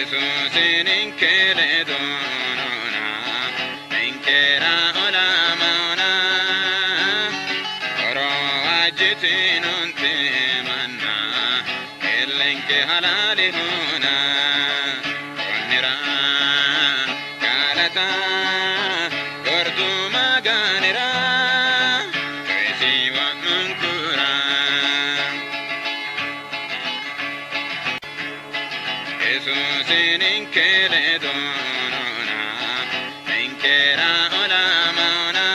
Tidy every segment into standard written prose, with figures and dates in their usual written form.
Yesuusi ninke ledo noona, ninkera olamona. Horo waajjitinoonte manna, qeellenke halaalehona. Konnira galata gordu Maganira, coyisi wo'munkura. Yesuusi ninke ledo noona, ninkera olamona.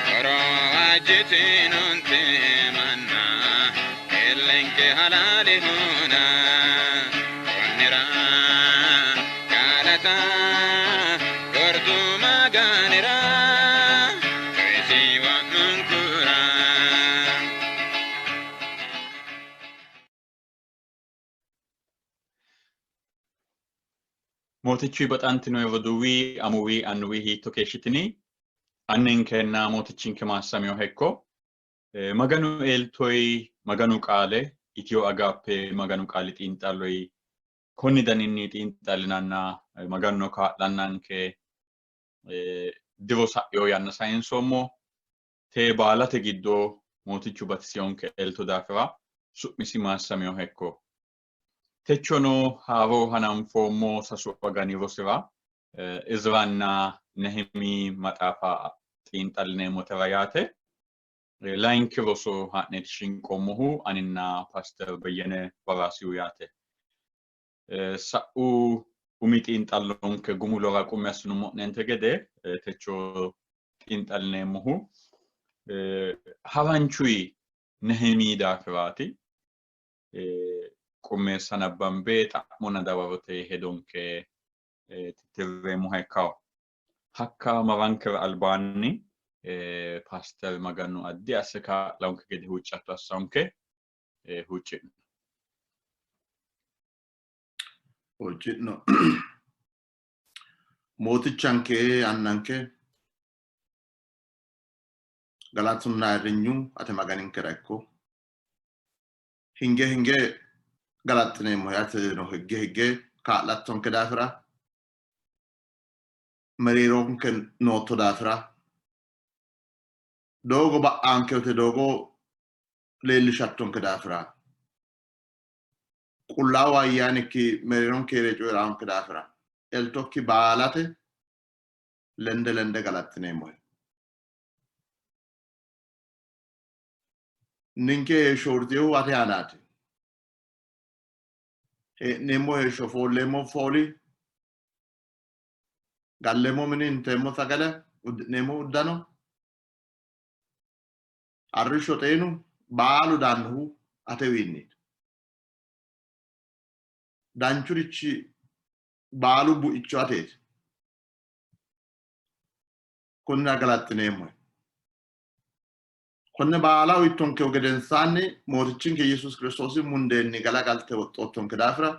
Horo waajjitinoonte manna, qeellenke halaalehona. Konnira galata gordu Maganira, coyisi wo'munkura. Mootichu baxantino roduuwi, amuwi, annuwi hiitto keeshshitini? Anninkenna mootichinke maassaminoha ikko. Maganu eeltoyi Maganu qaale Itiyo Agaappe Maganu qaali xiinxalloyi konni daninni xiinxallinanna Magano kaa'lannanke diro sa'ino yanna sayinsoommo. Tee baalate giddo Mootichu batisiyonke elto daafira su'misi maassaminoha ikko. Techono haaro hananfoommo sasu agani rosira Iziranna Nehimi maxaafa xiinxallineemmotera yaate. Layinki roso haa'neeti shinqoommohu aninna Paaster Beyyene Baraasihu yaate. Sa'u umi xiinxallonke gumulora qummi assinummo'nente gede techo xiinxallineemmohu haranchuyi Nehimi daafiraati. Qummeessa nabbambe xa'monna dawarote hedonke tittirreemmoha ikkawo. Hakka marankera albaanni Paaster Maganu addi asse kaa'lonke gede huuccatto assonke huucci'no. Huucci'no. Mootichanke annanke galatunna ayirrinyu ate Maganinkera ikko. Hinge hinge galaxxineemmo ateno higge higge kaa'lattonke daafira mereeronke nootto daafira doogo ba'anke wote doogo leellishattonke daafira qullaawu ayyaanikki mereeronke hee're coyi'raanke daafira eltokki baalate lende lende galaxxineemmohe. Ninke heeshsho urtinohu ate aanaati. Hee'neemmo heeshsho, foolleemmo fooli, galleemmo mini, inteemmo sagale, uddi'neemmo uddano, arrishsho xeenu baalu daannohu atewiinniiti. Danchurichi baalu buicho ateeti. Kunnira galaxxineemmohe. Konne baala uyittonkehu gedensaanni Mootichinke Yesuusi Kiristoosi mundeenni galagalte woxxoottonke daafira,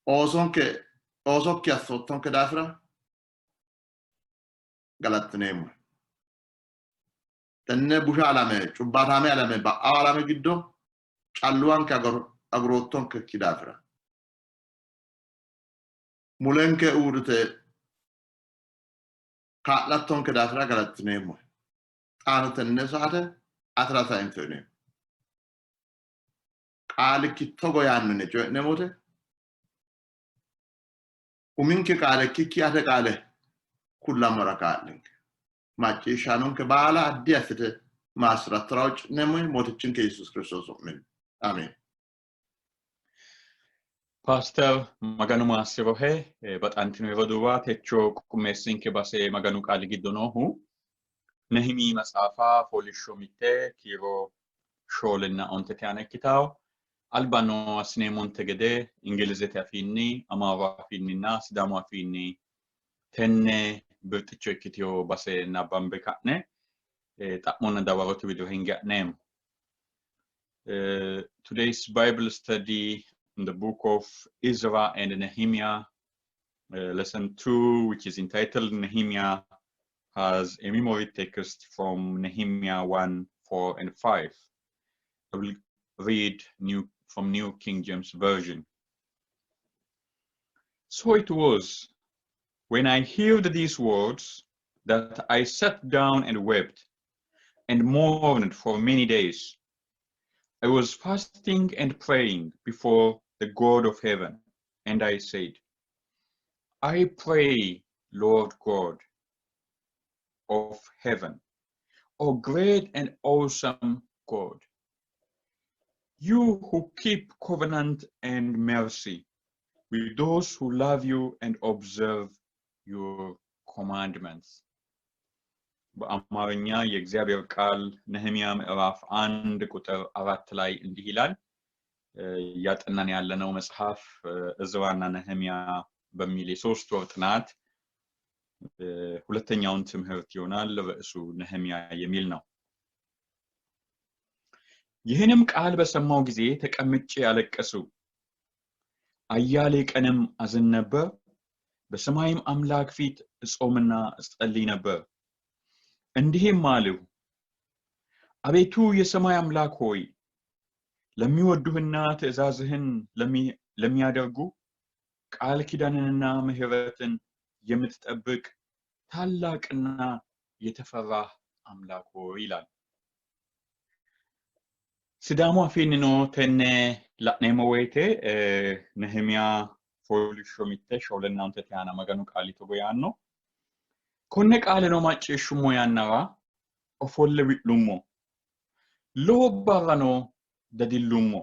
oosonke oosokki assoottonke daafira galaxxineemmohe. Tenne busha alame, cubbaataame alame, ba'ao alame giddo calluwanke aguroottonkekki daafira mulenke uurrite kaa'lattonke daafira galaxxineemmohe. Xaano tenne saate atera sayinse uyineemmo. Qaalikki togo yaanno yine coyi'neemmo wote uminke qaale ikkikki ate qaale kullammora kaa'linke. Macciishshaanonke baala addi assite maassi'rattora huucci'neemmohe Mootichinke Yesuusi Kiristoosi su'minni. Ameen. Paaster Maganu maassi'rohe baxantino roduuwa techo qummeessinke base Maganu qaali giddo noohu Nehimi maxaafa fooliishsho mitte kiiro shoolenna ontete aana ikkitawo. Alba noo assineemmonte gede Ingilizete afiinni, Amaaru afiinninna Sidaamu afiinni tenne birxicho ikkitino base nabbambe ka'ne xa'monna dawarote widira hinge ha'neemmo. Today's Bible study in the book of Ezra and Nehemiah, lesson 2, which is entitled Nehemiah, has a memory text from Nehemiah 1, 4, and 5. I will read from New King James Version. So it was when I heard these words that I sat down and wept and mourned for many days. I was fasting and praying before the God of heaven, and I said, I pray, Lord God of heaven, O great and awesome God, you who keep covenant and mercy with those who love you and observe your commandments. በአማርኛ የእግዚአብሔር ቃል ነህምያ ምዕራፍ 1 ቁጥር 4 ላይ እንዲህ ይላል። እያጠናን ያለነው መጽሐፍ እዝራና ነህምያ በሚል የ3 ወር ጥናት ሁለተኛውን ትምህርት ይሆናል። ርዕሱ ነህምያ የሚል ነው። ይህንም ቃል በሰማው ጊዜ ተቀምጬ አለቀስሁ፣ አያሌ ቀንም አዝን ነበር። በሰማይም አምላክ ፊት እጾምና እጸልይ ነበር። እንዲህም አልሁ፣ አቤቱ የሰማይ አምላክ ሆይ፣ ለሚወዱህና ትእዛዝህን ለሚያደርጉ ቃል ኪዳንንና ምሕረትን የምትጠብቅ ታላቅና የተፈራህ አምላክ ሆይ ይላል። Sidaamu afiinnino tenne la'neemmo woyite Nehimiya fooliishsho 1 4 5 aana Maganu qaali togo yaanno. Konne qaaleno macciishshummo yannara ofolle wi'lummo, lowo barrano dadillummo.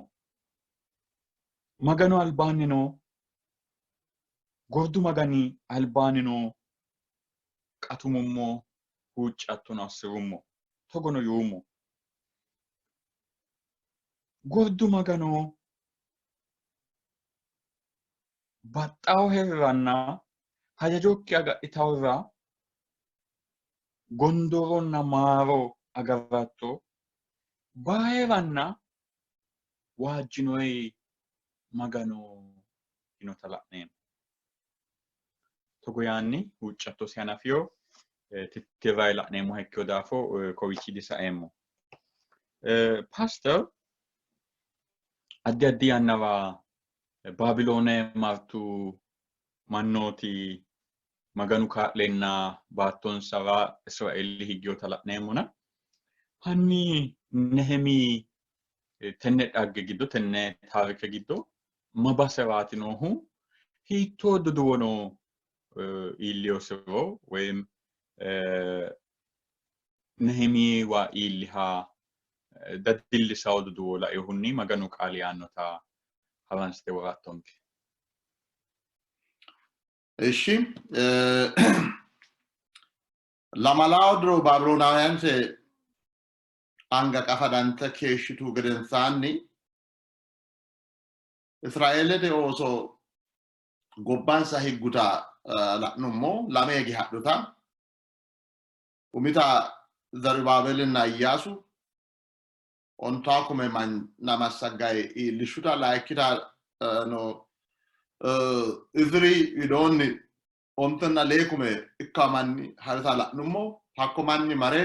Maganu albaannino gordu Magani albaannino qatumummo, huuccattono assi'rummo, togono yuummo. Gordu Magano baxxaawoheriranna hajajokki agadhitahura gondooronna maaro agaratto, bayiranna waajjinoyi Magano yinota la'neemmo. Togo yaanni huuccattosi hanafiyo tittirrayi la'neemmoha ikkeyo daafo kowiichi disaeemmo. Paaster addi addi yannara Baabiloone martu mannooti Maganu kaa'leenna baattonsara Israeeli higgiyota la'neemmona, hanni Nehemi tenne dhagge giddo, tenne taarike giddo ma baseraati noohu, hiittoo duduwono iilliyosiro woyim Nehemiwa iilliha dadillisawo duduwo lainohunni Maganu qaali yaannota haransite worattonke. እሺ፣ lamalawo diro Baabiloonaawiyante anga qafadante keeshshitu gedensaanni Israeelete ooso gobbansa higguta la'nummo. Lame hige hadhuta, umita Zerubaabelinna Iyyaasu 50,000 manna massaggayi iillishshuta, layikkita no Iziri widoonni 54,000 ikka manni harita la'nummo. Hakko manni mare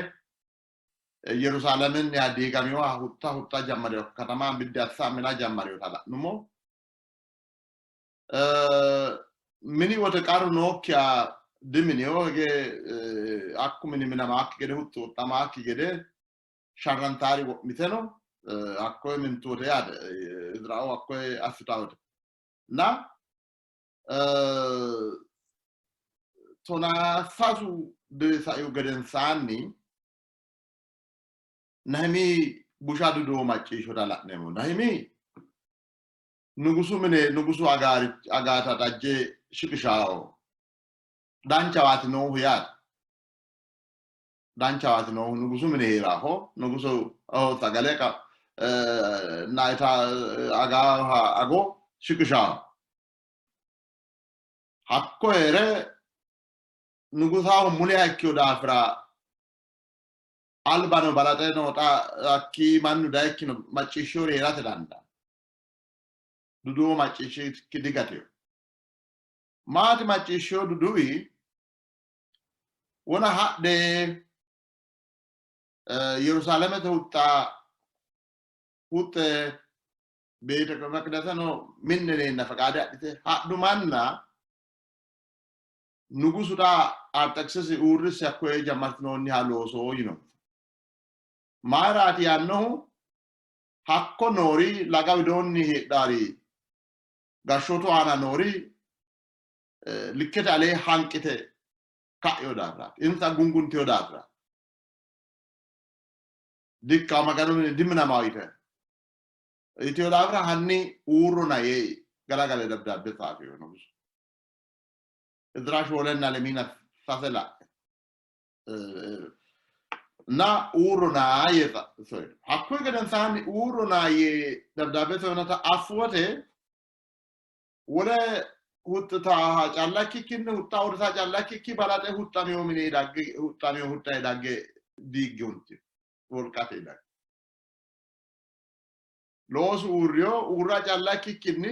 Yerusaalamenniha diigaminoha huxxa huxxa jammarino, katama biddi assa mina jammarinota la'nummo. Mini wote qarru nookkiha diminiho, hige hakku mini minamaakki gede huxxu huxxamaakki gede sharrantaari wo'mite no. Hakkoye mintu wote yaate, Iziraoo hakkoye assita wote na 13 diri saihu gedensaanni Nahimi busha duduwo macciishshota la'neemmo. Nahimi nugusu mine nugusu agaata xajje shiqishawo danchawaati noohu yaate. Danchawaati noohu nugusu mine hee'raho. Nugusu sagale naita agaaha ago shiqishawo. Hakko hee're nugusaho muliha ikkino daafira albano balaxe no xa hakkii mannu dayikkino macciishshiwori hee'rate dandaanno. Duduwo macciishshikki digatino. Maati macciishshiwo duduwi wona hadhe Yerusaalamete huxxa huxxe beete maqidaseno minne leenna faqaade adhite hadhu manna Nugusu xa Arxekisisi uurrisse hakkoye jammartinoonniha looso yinonsa. Mayiraati yaannohu hakko noori laga widoonni heedhaari gashshootu aana noori likkete alee hanqite ka'ino daafiraati. Insa gunguntino daafira. Dikka Maganu mini diminamawo yite yitino daafira hanni uurrona yee galagale dabdaabbe tsaafino nugusu. Izira shoolenna lemiina sase la'e na uurrona yee soyino. Hakkuyi gedensaanni uurrona yee dabdaabbe soyinota affu wote wole huxxitaaha calla ikkikkinni huxxa uurrisa calla ikkikki balaxe huxxamino mine dagge huxxamino huxxa dagge diigge huntino wolqate dagge. Loosu uurriyo uurra calla ikkikkinni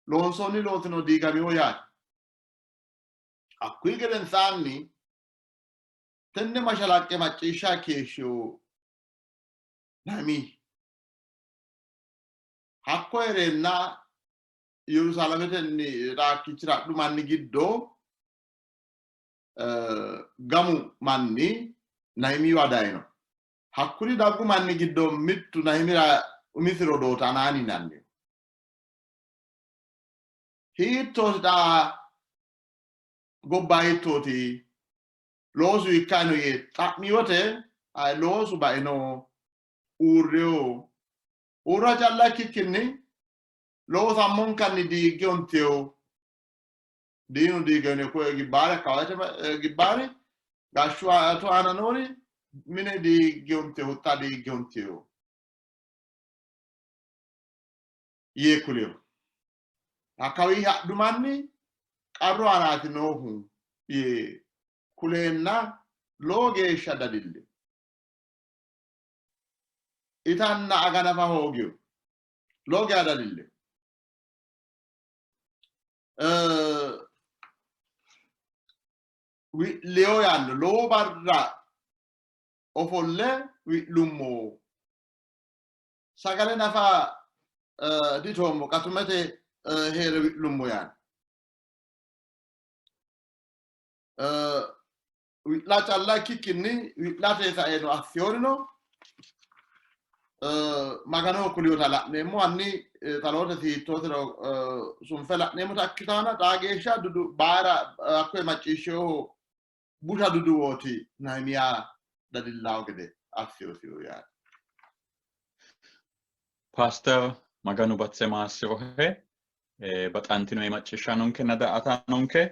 loonsoonni loosino diigamino yaate. Hakkuyi gedensaanni tenne mashalaqqe macciishsha keeshshihu Nahimi hakko hee'reenna Yerusaalametenni raakkichira hadhu manni giddo gamu manni Nahimiwa dayino. Hakkuri daggu manni giddo mittu Nahimira umisi rodoota Anaani yinanniho. Hiittooti xa gobba hiittooti loosu hiikkaino yee xa'mi wote loosu baino uurriyo uurra calla ikkikkinni loosammonkanni diigge onteyo diinu diigene koye gibbaare akkawaate gibbaare gashshu aana noori mine diigge onteyo huxxa diigge onteyo yee kulino. Hakkawi hadhu manni qarru aanaati noohu yee kuleenna lowo geeshsha dadilli. Itanna aga nafa hoogino. Lowo geeshsha dadilli. Wi'liyo yaanno lowo barra ofolle wi'lummo. Sagale nafa ditoommo qatumete hee're wi'lummo yaanno. Wi'la calla ikkikkinni wi'late saeno assiyorino Maganoho kulinota la'neemmo. Hanni talootesi hiittootero sunfe la'neemmota ikkitaana xaa geeshsha dudu baara hakkoye macciishshinohu busha duduwooti Nehimiya dadillaawo gede assiyosihu yaate. Paaster Maganu batse maassirohe baxantino macciishshaanonkenna daa''ataanonke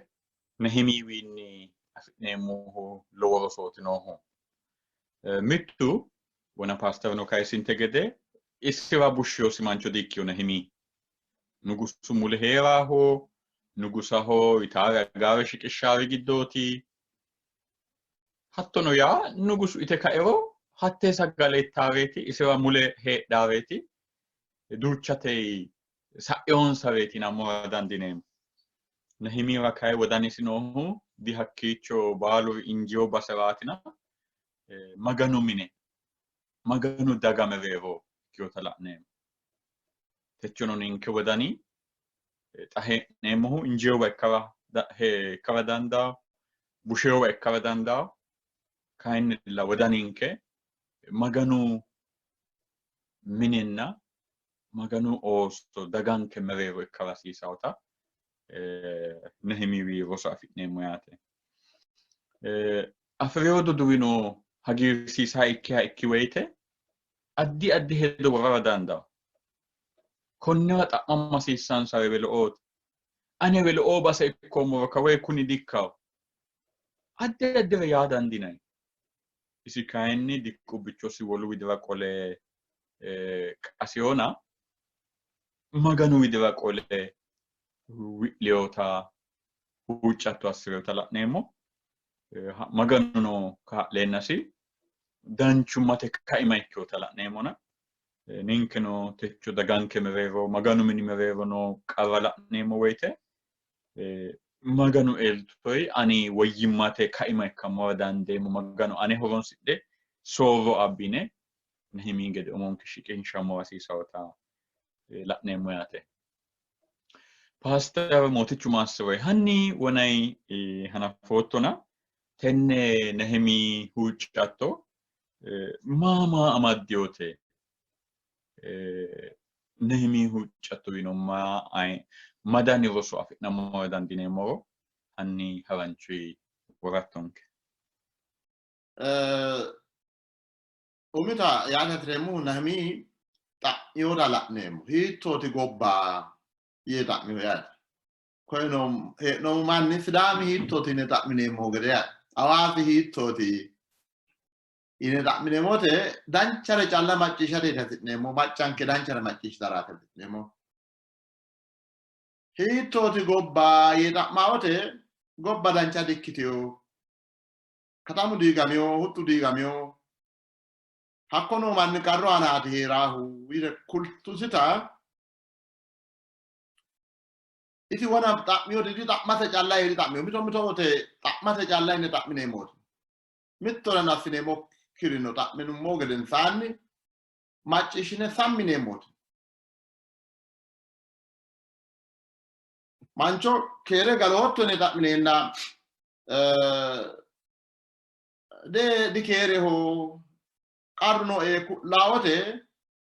Nehimiyiwiinni afi'neemmohu lowo rosooti noohu. Mittu wona paasterno kayisinte gede isira bushshiyosi mancho di''ikkino Nehimi. Nugusu mule hee'raho, nugusaho itaare agaare shiqishshaari giddooti. Hattono yaa nugusu ite kairo hattee sagale ittaareeti, isira mule heedhaareeti, duuchate sa'eonsareeti yinammora dandiineemmo. Nehimira kayi wodanisi noohu dihakkiicho baaluri injiyo baseraatina Maganu mine, Maganu daga mereero ikkinota la'neemmo. Techono ninke wodani xa hee'neemmohu injiyowa ikkara dandawo, busheyowa ikkara dandawo, kayinnilla wodaninke Maganu minenna Maganu ooso daganke mereero ikkara hasiisawota Nehimiwi roso afi'neemmo yaate. Afi'rino duduwino hagiirsiisaha ikkiha ikki woyite addi addi hedo worara dandaanno. Konnira xa'mama hasiissansare welo'ooti. Ane welo'oo base ikkoommoro kawe kuni dikkawo. Addi addire yaa dandiinanni. Isi kayinni diqqubbichosi wolu widira qole qasiyona Maganu widira qole wi'liyota huuccatto assi'rinota la'neemmo. Maganuno kaa'leennasi danchummate kaima ikkinota la'neemmona ninkeno techo daganke mereero Maganu mini mereero noo qarra la'neemmo woyite Maganu eltoyi ani woyyimmate kaima ikkammora dandeemmo Maganu ane horonsidhe soorro abbine Nehimiyi gede umonke shiqinshammora hasiisawota la'neemmo yaate. Paaster Mootichu Maassiroe hanni wonay hanafoottona tenne Nehemi huuccatto maa maa amaddinote? Nehemi huuccatto yinomma madani roso afi'nammora dandiineemmoro hanni haranchuyi worattonke. Umita yaate hasireemmohu Nehemi xa'miyota la'neemmo. Hiittooti gobba yee xa'miyo yaate. Koyeno hee'noommo manni Sidaami hiittooti yine xa'mineemmohu gede yaate. Hawaasi hiittooti yine xa'mineemmo wote danchare calla macciishshate hasi'neemmo, maccanke danchare macciishshitaraati hasi'neemmo. Hiittooti gobba yee xa'maa wote gobba dancha dikkitino, katamu diigamino, huxxu diigamino, hakko noo manni qarru aanaati hee'raahu yine kultusita isi wona xa'miyoti dixa'mate calla yee dixa'miyo. Mito mito wote xa'mate calla yine xa'mineemmooti. Mittoreno assineemmokkirino xa'minummo gedensaanni macciishshine sammineemmooti. Mancho keere galootto yine xa'mineenna de dikeereho qarru nooe ku'laa wote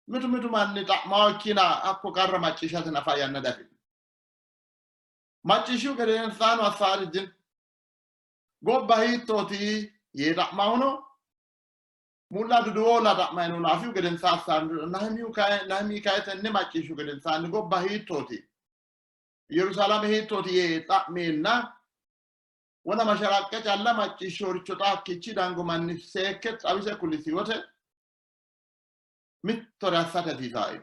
mitu mitu manni xa'mawo ikkina hakko qarra macciishshate nafa yanna diafidhino. Macciishshihu gedensaano assaari dino. Gobba hiittooti yee xa'mahuno mulla duduwoolla xa'mayinono afihu gedensaa assaari dino. Nahimiyu kayi tenne macciishshihu gedensaanni gobba hiittooti Yerusaalame hiittooti yee xa'meenna wona mashalaqqe calla macciishshoricho xa hakkiichi dango manni seekke xawise kulisi wote mittore assate hasiisaae.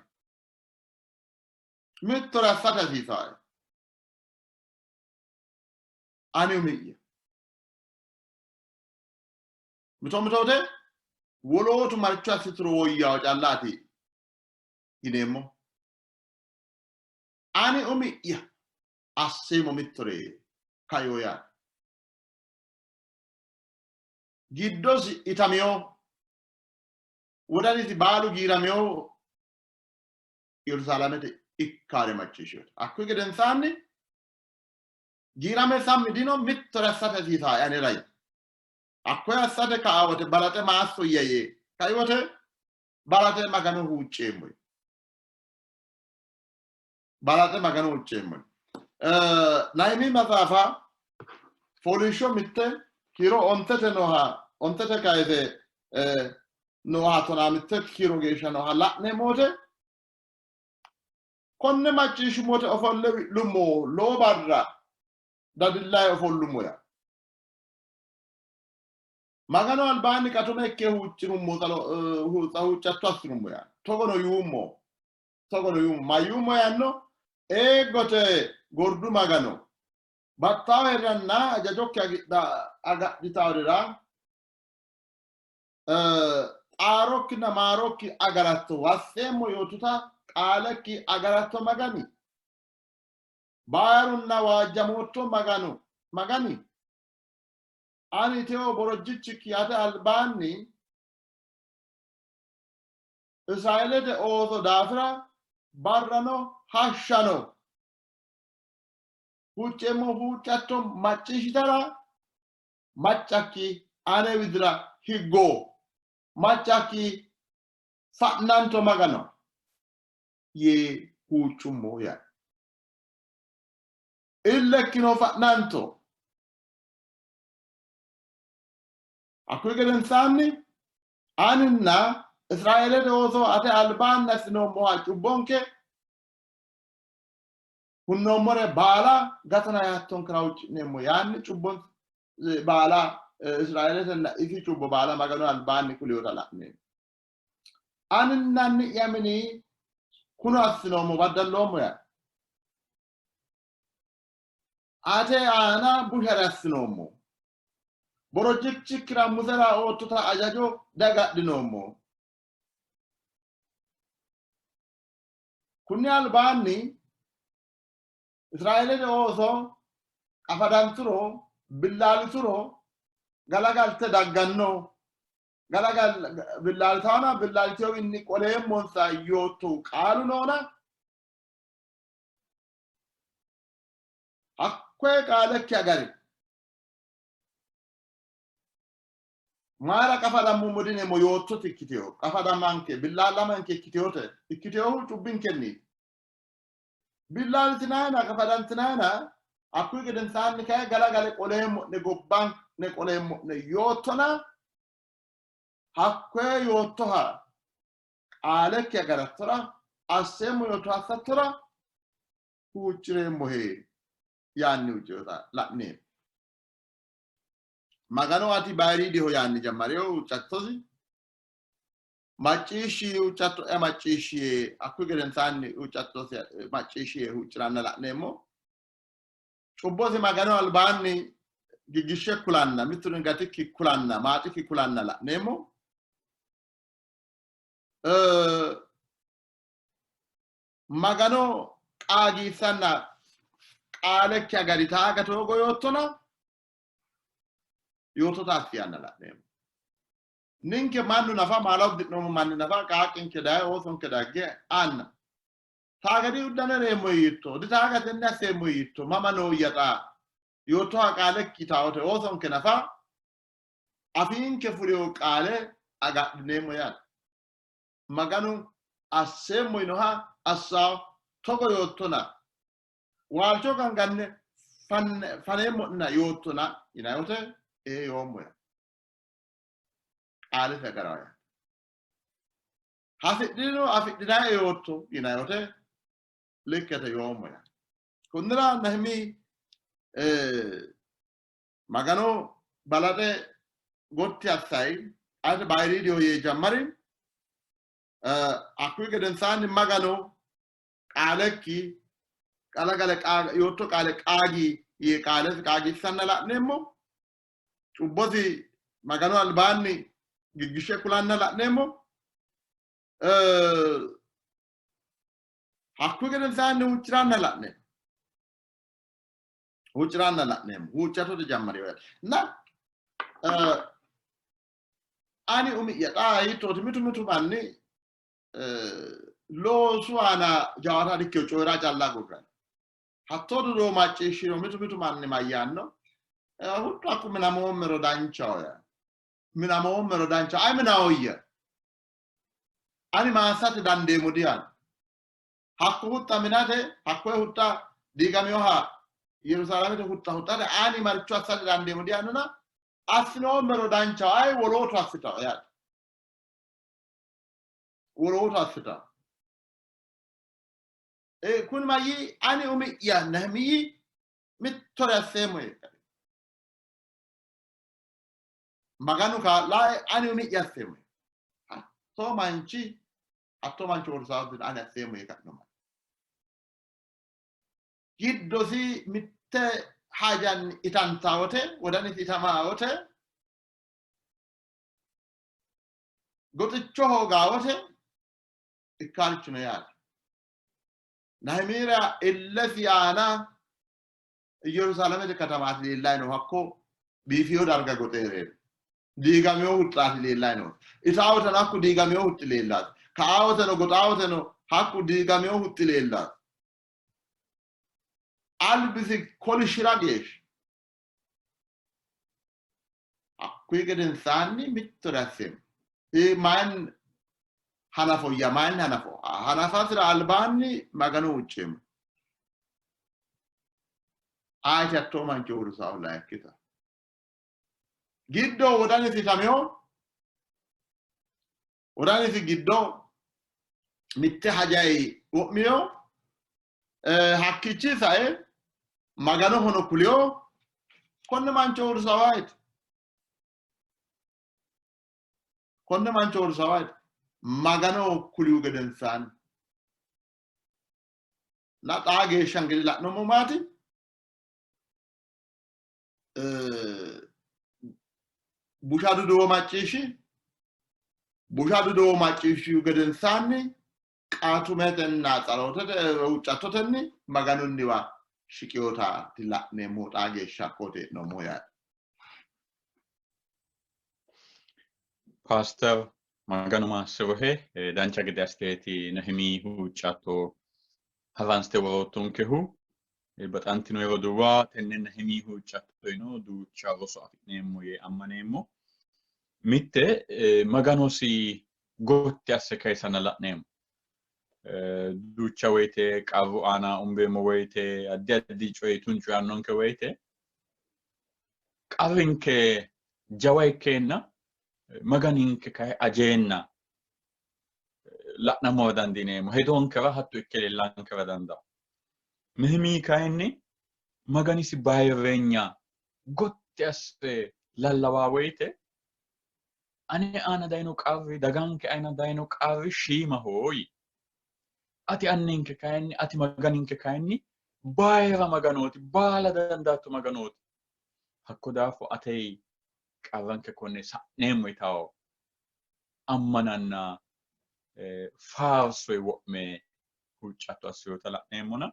Mittore assate hasiisaae. Ani umi'ya. Mito mito wote wolootu maricho assituro woyyawo callaati yineemmo. Ani umi'ya asseemmo mittore kaio yaate. Giddosi itamiyo, wodanisi baalu giiramiyo Yerusaalamete ikkaare macciishshinote. Hakkuyi gedensaanni giirame sammi dino mittore assate hasiisaa anera yii. Hakkoye assate ka'a wote balaxe ma assoyya yee kai wote balaxe Magano huucceemmo yii. Balaxe Magano huucceemmo yii. Nahimi maxaafa fooliishsho 1 kiiro 5 nooha 5 kayise nooha 15 kiiro geeshsha nooha la'neemmo wote konne macciishshummo wote ofolle wi'lummo, lowo barra dadillaye ofollummo yaa. Maganu albaanni qatume ikke huuccinummo, huuccatto assinummo yaa. Togono yuummo, togono yuummo, mayyuummo yaanno? Eeggote gordu Magano, baxxaaweranna hajajokki agadhitaworira xaarokkinna maarokki agaratto, wasseemmo yoottuta qaalekki agaratto Magani, baarunna waajjamootto Magano Magani, ani teo borojjichikki ate albaanni Israeelete ooso daafira barrano hashshano huucceemmo huuccatto macciishshitara maccakki ane widira higgo, maccakki fa'nanto Magano yee huuccummo yaa. Illekkino fa'nanto. Hakkuyi gedensaanni aninna Israeelete ooso ate albaanni assinoommoha cubbonke hunnoommore baala gatona yaattonkera huucci'neemmo yaanni cubbon baala Israeeletenna isi cubbo baala Maganu albaanni kuliwota la'neemmo. Aninna anni'ya mini kuno assinoommo baddalloommo yaa. Ate aana bushare assinoommo. Borojjichikkira Musera oottota ajajo diagadhinoommo. Kunni albaanni Israeelete ooso qafadanturo, billaalituro galagalte dagganno. Galagal billaalitawona billaalitewinni qoleemmonsa yoottohu qaalu noona. Hakkoye qaalekki agari. Mayira qafadammoommo dineemmo yoottoti ikkiteyo qafadamanke billaallamanke ikkiteyote ikkiteyohu cubbinkenniiti. Billaalitinayina qafadantinayina hakkuyi gedensaanni kayi galagale qoleemmo'ne gobba'ne qoleemmo'ne yoottona hakkoye yoottoha qaalekki agarattora asseemmo yoottoha assattora huucci'reemmohe yaanni huucci'rota la'neemmo. Magano ati bayiriidiho yaanni jammarino huuccattosi. Macciishshi huuccatto'ya macciishshi yee hakkuyi gedensaanni huuccattosi macciishshi yee huucci'ranna la'neemmo. Cubbosi Maganu albaanni giggishshe kulanna mitturino gatikki kulanna maaxikki kulanna la'neemmo. Magano qaagiissanna qaalekki agari taaga toogo yoottona yoottota assi yaanna la'neemmo. Ninke mannu nafa maala uddi'noommo manni nafa qaaqqinke daye oosonke dagge anna taaga diuddane reemmo yiitto ditaaga tenne asseemmo yiitto mama nooyya xaa yoottoha qaalekki taote oosonke nafa afiinke fulino qaale agadhineemmo yaate. Maganu asseemmo yinoha assawo togo yoottona waalcho ganganne faneemmo'nena yoottona yinanni wote ee yoommo yaate. Qaalesi agarawo yaate. Hasidhino afidhinanni yootto yinanni wote likkete yoommo yaate. Konnira Nahimi Magano balaxe gotti assayi ate bayiriidiho yee jammari. Hakkuyi gedensaanni Magano qaalekki qalagale yootto qaale qaagi yee qaalesi qaagiissanna la'neemmo. Cubbosi Maganu albaanni giggishshe kulanna la'neemmo. Hakkuyi gedensaanni huucci'ranna la'neemmo. Huucci'ranna la'neemmo. Huuccattote jammariyo yaate. Na ani umi'ya xaa hiittooti mitu mitu manni loosu aana jawaata dikkino coyi'ra calla agurranni. Hattoo duduwo macciishshino mitu mitu manni mayyaanno? Huxxu hakku minamoommero danchaho yaa. Minamoommero danchaho. Ayi minawoyya? Ani maassate dandeemmo diyaanno. Hakku huxxa minate, hakkoye huxxa diigaminoha Yerusaalamete huxxa huxxate ani maricho assate dandeemmo diyaannona assinoommero danchaho. Ayi wolootu assitawo yaate. Wolootu assitawo. Kuni mayyi ani umi'ya Nehimiyi mittore asseemmo yee kae. Maganu kaa'lae ani umi'ya asseemmo yee. Hattoo manchi hattoo manchi worsaawutin ani asseemmo yee ka'no manchi. Giddosi mitte hajanni itantaa wote wodanisi itamaa wote goxicho hoogaa wote ikkaarichi no yaate. Nahimiira illesi aana Yerusaalamete katamaati leellayi no hakko biifiyo darga goxe hee'reeno. Diigamino huxxaati leellayi no. Itaawoteno hakku diigamino huxxi leellaati. Ka'aawoteno goxaawoteno hakku diigamino huxxi leellaati. Albisi kolishshira geeshsha. Hakkuyi gedensaanni mittore asseemmo. Mayinni hanafoyya? Mayinni hanafo? Hanafasira albaanni Magano huucceemmo. Ayeti hattoo mancho uurrisahu layikkita. Giddo wodanisi itamino, wodanisi giddo mitte hajayi wo'mino, hakkiichi sae Maganohono kulino, konne mancho uurrisahu ayeti? Konne mancho uurrisahu ayeti? Maganoho kulihu gedensaanni. Na xaa geeshsha ingidihi la'nummo maati? Busha duduwo macciishshi, busha duduwo macciishshihu gedensaanni qaatumetenna tsalootote huuccattotenni Maganunniwa shiqinota la'neemmo xaa geeshsha hakkooti hee'noommohu yaate. Paaster Maganu maassirohe dancha gede assiteeti Nehimi huuccatto haranste woroottonkehu. Baxantino roduuwa tenne Nehimi huuccattono duucha roso afi'neemmo yee ammaneemmo. Mitte Maganosi gotti asse kayisanna la'neemmo. Duucha woyite qarru aana umbeemmo woyite addi addi coyi tuncu yaannonke woyite qarrinke jawa ikkeenna Maganinke kayi ajeenna la'nammora dandiineemmo. Hedonkera hatto ikke leellankera dandaanno. Nehimiyi kayinni Maganisi bayirreenya gotti asse lallawaa woyite ane aana dayino qarri daganke aana dayino qarri shiimaho yii. Ati anninke kayinni ati Maganinke kayinni bayira Maganooti, baala dandaatto Maganooti. Hakko daafo atey qarranke konne sa'neemmo yitawo ammananna faarsoy wo'me huuccatto assinota la'neemmona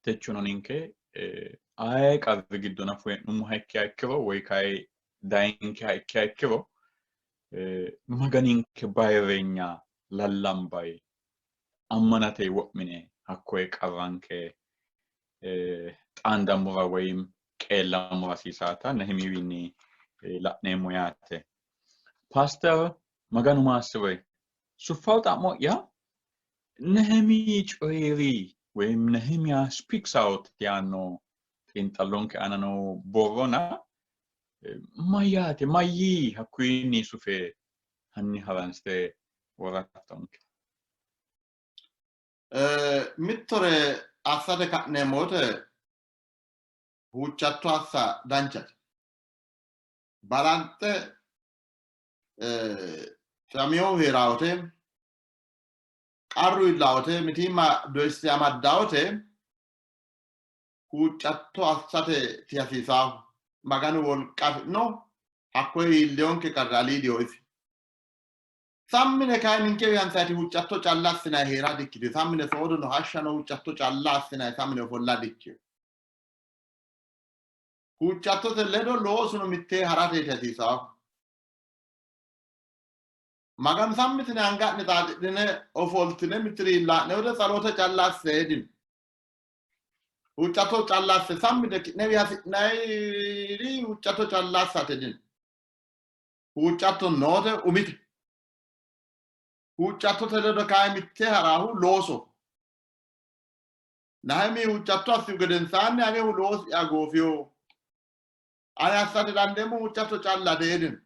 techono ninke aye qarri giddo nafu hee'nummoha ikkiha ikkiro woy kayi dayinkeha ikkiha ikkiro Maganinke bayirreenya lallambay ammanate wo'mine hakkoye qarranke xaandammora woyim qeellammora hasiisaata Nehimiwiinni la'neemmo yaate. Paaster Maganu maassi'roe. Suffawo xa'mo'ya Nehemi coyi'ri woyim Nehemiya speaks out yaanno xiinxallonke aana noo borrona mayyaate mayyii hakkuyinni sufe hanni haransite worattonke. Mittore assate ka'neemmo wote huuccatto assa danchate. Balanxe xiwaminohu hee'raa wote, qarru iillaa wote, mitiimma doyissite amaddaa wote huuccatto assate dihasiisaahu. Maganu wolqa afi'no, hakkoye iilleyonke qarra aliidiho isi. Sammine kayi ninkewi hansayti huuccatto calla assinayi hee'ra dikkitino. Sammine soodono hashshano huuccatto calla assinayi sammine ofolla dikkino. Huuccattote ledo loosuno mittee ha'rateeti hasiisaahu. Maganu sammitine anga'ne xaaxidhine ofoltine mittiri iilla'ne wote tsaloote calla asse dino. Huuccatto calla asse sammite ki'newi hasi'nayiri huuccatto calla assate dino. Huuccatto noote umite. Huuccattote ledo kayi mitte ha'raahu looso. Nahimi huuccatto assihu gedensaanni anehu loosi'ya goofiyo. Ani assate dandeemmo huuccatto callate hedino.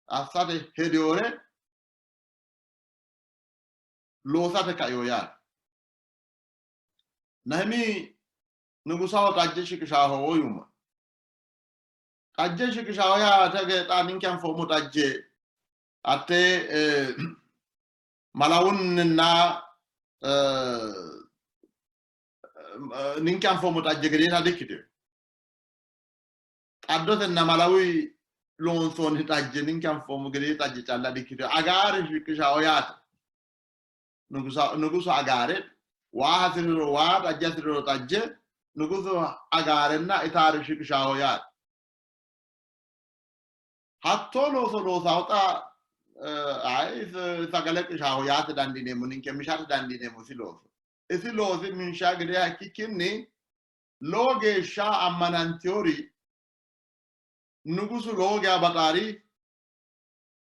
Assate hediyore loosate kaio yaate. Nahimi nugusaho xajje shiqishaaho yuummo. Xajje shiqishaaho yaate xa ninke anfoommo xajje hatte malawunninna ninke anfoommo xajje gedeeta dikkitino. Xaddotenna malawi loonsoonni xajje ninke anfoommo gedee xajje calla dikkitino. Agaare shiqishaaho yaate. Nugusu agaare waa hasi'riro waa, xajje hasi'riro xajje, nugusu agaarenna itaare shiqishaaho yaate. Hattoo looso loosaho xa ayi sagale qishaaho yaate dandiineemmo, ninke mishate dandiineemmo isi looso. Isi loosi minsha gedeeha ikkikkinni lowo geeshsha ammanantiyori nugusu lowo geya baxaari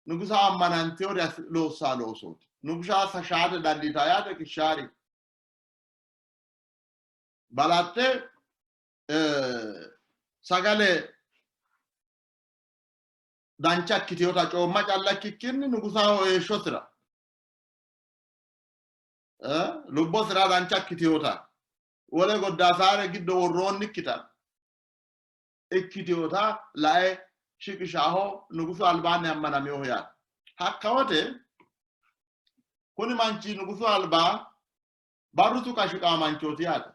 nugusa ammanantiyori loossaa loosooti. Nugusa shaate dandiitaa yaate qishaari. Balaxxe sagale dancha ikkitinota coomma calla ikkikkinni nugusaho heeshshosira lubbosira dancha ikkitinota wole goddaasaare giddo worroonnikkita ikkitinota lae shiqishaho nugusu albaanni ammanaminoho yaate. Hakkawote kuni manchi nugusu alba barru tuqa shiqawo manchooti yaate.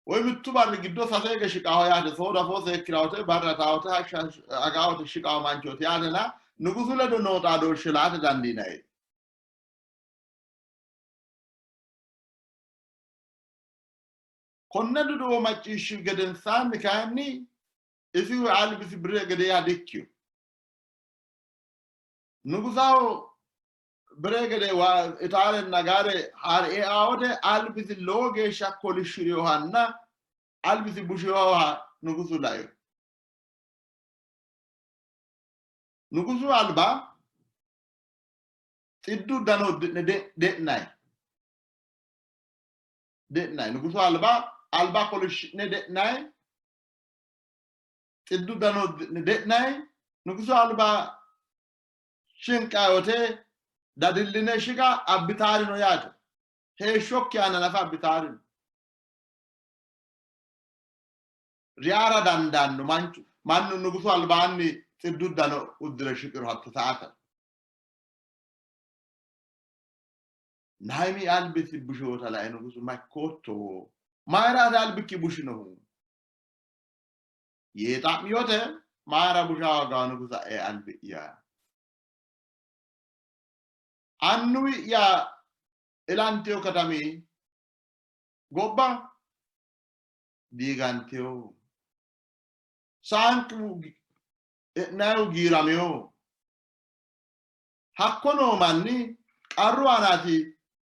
Woy mittu barri giddo sase hige shiqaho yaate, soodo afoo seekkirawote, barra taawote, hashsha agawote shiqawo manchooti yaatena nugusu ledo noo xaadooshshe laate dandiinanni. Konne duduwo macciishshihu gedensaanni kayinni isihu albisi bire gedeeha dikkino. Nugusaho Bire gede itaarenna gaare haare eawote albisi lowo geeshsha kolishshirinohanna albisi bushinoha nugusu laino. Nugusu alba xiddu uddano uddi'ne de'nayi. De'nayi. Nugusu alba alba kolishshi'ne de'nayi. Xiddu uddano uddi'ne de'nayi. Nugusu alba shinqayote dadilline shiqa abbitaarino yaate. Heeshshokki aana nafa abbitaarino. Riyara dandaanno manchu mannu nugusu albaanni xiddu uddano uddire shiqiro hatto saata. Nahimi albisi bushoota lae nugusu makkootto mayiraati albikki bushinohu yee xa'miyote mayira busha hoogao nugusa ee albi'ya annuwi'ya ilantino katami gobba diigantino saanqu e'nayihu giiramino hakko noo manni qarru aanaati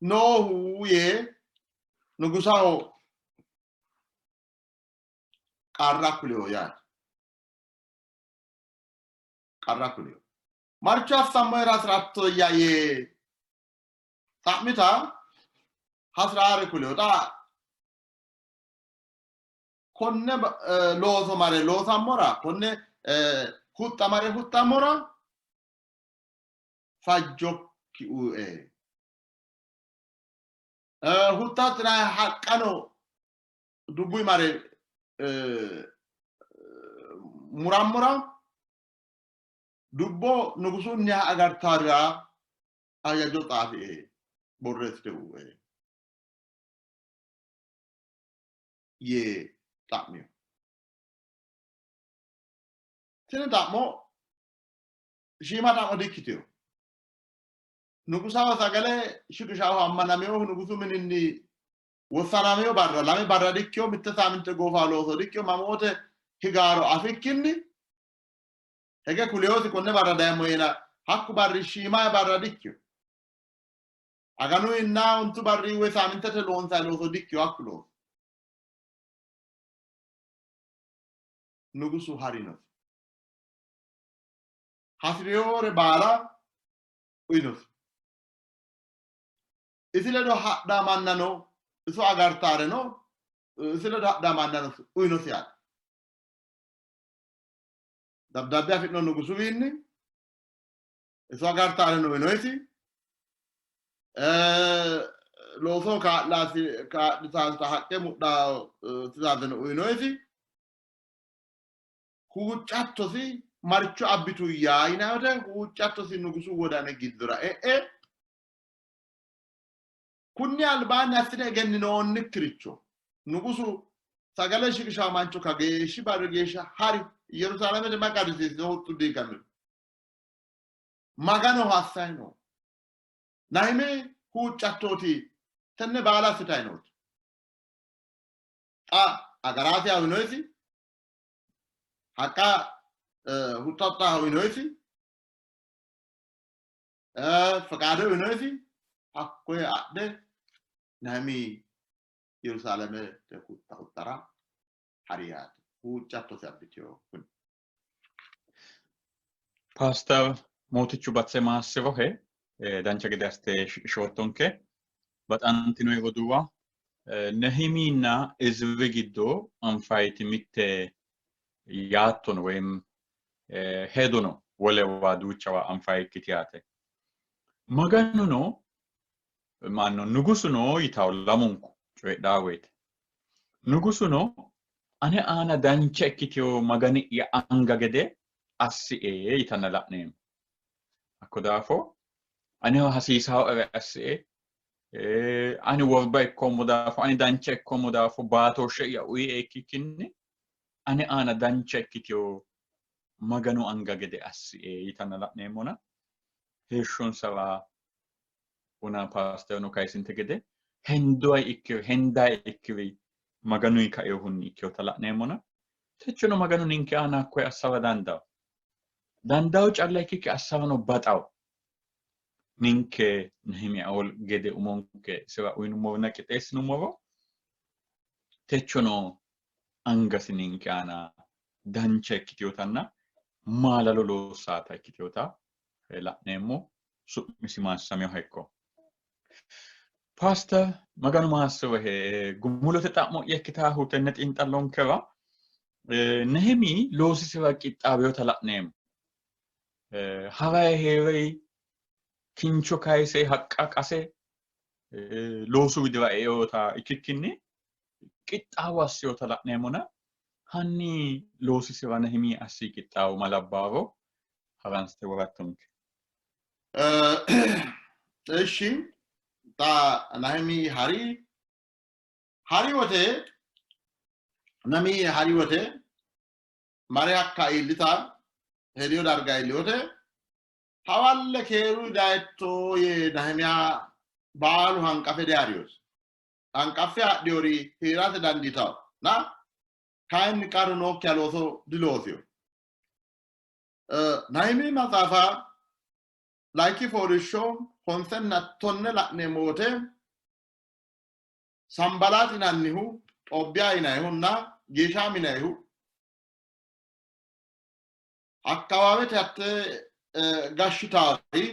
noohu yee nugusaho qarra kuliho yaate. Qarra kuliho. Marcho assammohera hasi'rattoyya yee xa'mita hasi'raare kuliho. Xa konne looso mare loosammora, konne huxxa mare huxxammora fajjokki uue. Huxxa huxxinanni haqqano dubbu mare murammora dubbo nugusunniha agartaarira hajajo xaafie borreessite uue yee xa'mino. Tini xa'mo shiima xa'mo dikkitino. Nugusaho sagale shiqishahu ammanaminohu nugusu mininni wossanamino barra lame barra dikkino, mitte saaminte goofa looso dikkino, mamoote higaaro afikkinni hege kuleyosi konne barra dayemmo yeena hakku barri shiima barra dikkino. Aganuyinna ontu barri woy saamintete loonsayi looso dikkino hakku looso. Nugusu harinosi. Hasi'rinore baala uyinosi. Isi ledo hadha mannano iso agartaareno isi ledo hadha mannano uyinosi yaate. Dabdaabbe afi'no nugusuwiinni iso agartaareno uyinosi. Looso kaa'lasi kaa'litaasita haqqe mudha tizaazeno uyinosi. Huuccattosi marcho abbituyya yinanni woyte huuccattosi nugusu wodani giddora e'e kunni albaanni assine egenninoonnikkiricho nugusu sagale shiqishawo mancho kageeshshi barri geeshsha hari Yerusaalamete ma qarrisiisino huxxu diigamino. Maganoho assayi no. Nahimi huuccattooti tenne baala assitayi nooti. Xa agaraasi hawinoyisi haqqa huxxa huxxa hawinoyisi feqaade uyinoyisi hakkoye adhe Nahimi Yerusaalamete huxxa huxxara hari yaate. Huuccattosi abbitino kuni. Paaster Mootichu Batse maassirohe dancha gede assite shiqishoottonke. Baxantino roduuwa Nehiminna Iziri giddo anfayiti mitte yaatto no woyim hedo no wolewa duuchawa anfayikkiti yaate. Maganuno maanno nugusuno yitawo lamunku coyidhaa woyite. Nugusuno ane aana dancha ikkitewo Magani'ya anga gede assie yitanna la'neemmo. Hakko daafo aneho hasiisawoere assie, ani worba ikkoommo daafo, ani dancha ikkoommo daafo baatooshshe'ya uyie ikkikkinni ane aana dancha ikkitewo Maganu anga gede assie yitanna la'neemmona heeshshonsara wona paasterno kayisinte gede hendoa ikkiri hendaa ikkiri Maganuyi kainohunni ikkinota la'neemmona techono Maganu ninke aana hakkoye assara dandawo. Dandawo calla ikkikki assarano baxawo. Ninke Nehimiyaoo gede umonke isira uyinummoronna qixxeessinummoro techono angasi ninke aana dancha ikkitinotanna maalalo loossaata ikkitinota la'neemmo. Su'misi maassaminoha ikko. Paaster Maganu maassirohe gumulote xa'mo'ya ikkitaahu tenne xiinxallonkera Nehemi loosisira qixxaawinota la'neemmo. Harayi hee'rei kincho kayise haqqa qase loosu widira eota ikkikkinni qixxaawo assinota la'neemmona hanni loosisira Nehemi assi qixxaawo ma labbaaro haransite worattonke. Eshi xa Nahimi hari hari wote Nami hari wote mare hakka iillita hediyo darga iilli wote hawalle keeru dayitto yee Nahimiya baalu hanqafe dihariyos. Hanqaffe hadhiyori hee'rate dandiitawo na kayinni qarru nookkiha looso diloosiyo. Nahimi maxaafa layinki fooliishsho honsenna tonne la'neemmo wote Sanbalaat yinannihu, Xoobbiya yinannihunna Geeshaam yinannihu akkawaawete hatte gashshitaari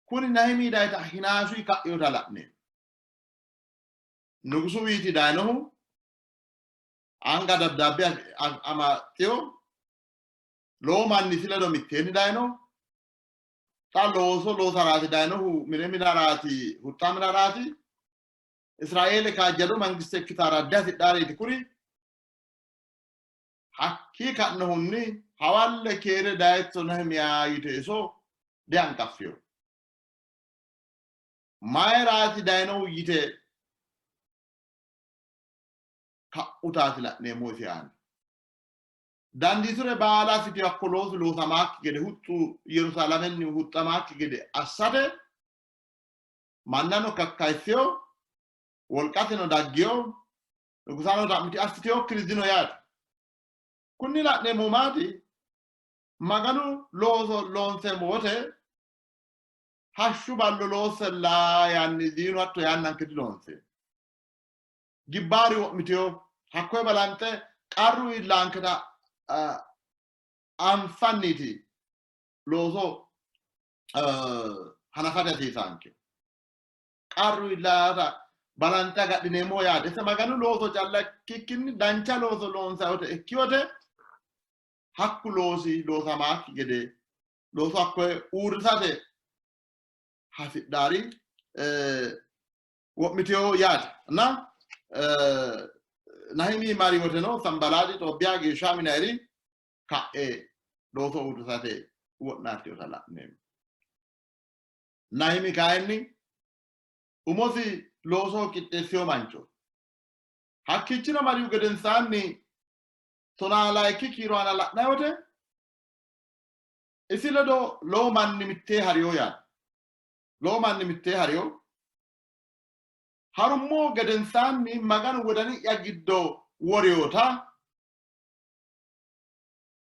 kuni Nahimi dayita hinaasuyi ka'inota la'neemmo. Nugusuwiiti dayinohu anga dabdaabbe amaxxino lowo mannisi ledo mitteenni dayino. Xa looso loosaraati dayinohu mine minaraati, huxxa minaraati. Israeele kaajjado mangiste ikkitara dihasidhaareeti kuri. Hakkii ka'nohunni hawalle keere dayitto Nehimiya yite iso dihanqaffino. Mayiraati dayinohu yite ka'utaati la'neemmo isi aana. Dandiiture baala assite hakko loosu loosamaakki gede huxxu Yerusaalamenni huxxamaakki gede assate mannano kakkayissino, wolqateno daggino, nugusano xa'mite assitinokkiri dino yaate. Kunni la'neemmohu maati? Maganu looso loonseemmo wote hashshu ballo loossella yaanni diinu hatto yaannanke diloonseemmo. Gibbaari wo'mitino, hakkoye balanxe qarru iillaanketa anfanniti looso hanafate hasiisaanke. Qarru iillaata balanxe agadhineemmo yaate. Ise Maganu looso calla ikkikkinni dancha looso loonsayote ikkiyote hakku loosi loosamaakki gede looso hakkoye uurrisate hasidhaari wo'mitino yaate. Na Nahimi mari woteno Sanbalaaxi, Xoobbiya, Geeshaami yinanniri ka'e looso uurrisate wo'naaltinota la'neemmo. Nahimi kayinni umosi loosoho qixxeessino mancho. Hakkiichino marihu gedensaanni tonaa layikki kiiro aana la'nanni wote isi ledo lowo manni mittee hariyo yaanno. Lowo manni mittee hariyo. Harummo gedensaanni Maganu wodani'ya giddo woriyota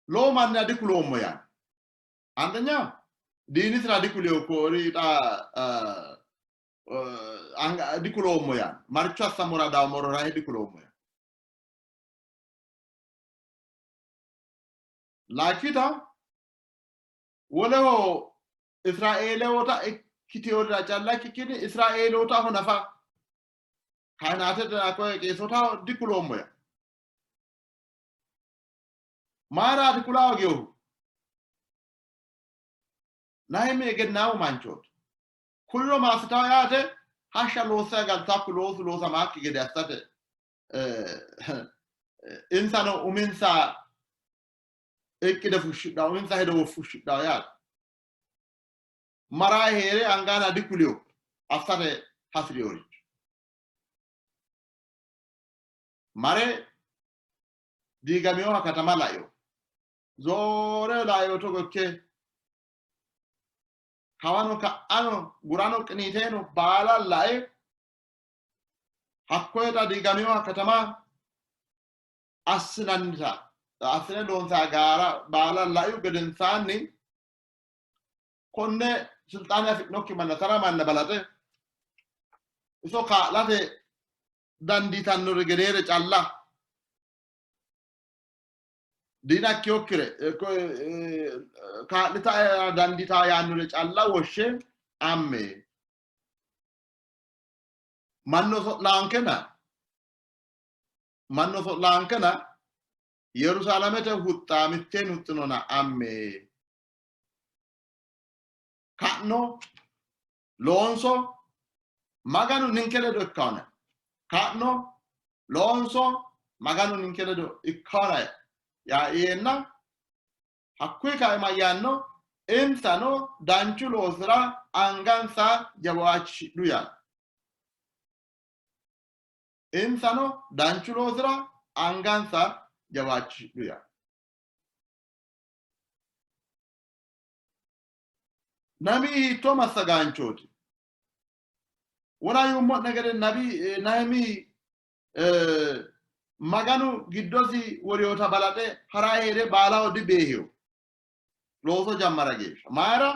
lowo mannira dikuloommo yaanno. Andenya diinisira dikuliyo koori xa dikuloommo yaanno. Maricho assammora dawummoro rahe dikuloommo yaanno. Lakkita woleho Israeelewoota ikkiteyorira calla ikkikkinni Israeelootaho nafa kahinaatetena koye qeesootaho dikuloommo yaanno. Mayiraati kula hooginohu? Nahimi egennaamu manchooti. Kuliro maassitawo yaate hashsha loosse galtakku loosu loosamaakki gede assate insano uminsa iqqide fushshidhawo uminsa hedo fushshidhawo yaate. Marayi hee're angana dikuliyo assate hasi'rinoricho. Mare diigaminoha katama laino. Zoore laino togo ikke kawano ka'ano gurano qiniiteeno baala lae hakkoye xa diigaminoha katama assinannita assine loonsanni gaara baala laihu gedensaanni Konne silxaane afidhinokki manna tara manna balaxe iso kaa'late dandiitannori gedeere calla diina ikkinokkire kaa'lita dandiita yaannore calla woshshe amme. Mannu oso'laankena mannu oso'laankena Yerusaalamete huxxa mitteen huxxinona amme. Ka'no loonso Maganu ninke ledo ikkaona. Ka'no loonso Maganu ninke ledo ikkaona yeenna hakkuyi kae mayyaanno insano danchu loosira angansa jawaachishidhu yaanno. Insano danchu loosira angansa jawaachishidhu yaanno. Nami hiittoo massagaanchooti? Wona yuummo'ne gede nabi Nahimi Maganu giddosi woriyota balaxe hara hee're baalaho dibeehino. Looso jammara geeshsha. Mayira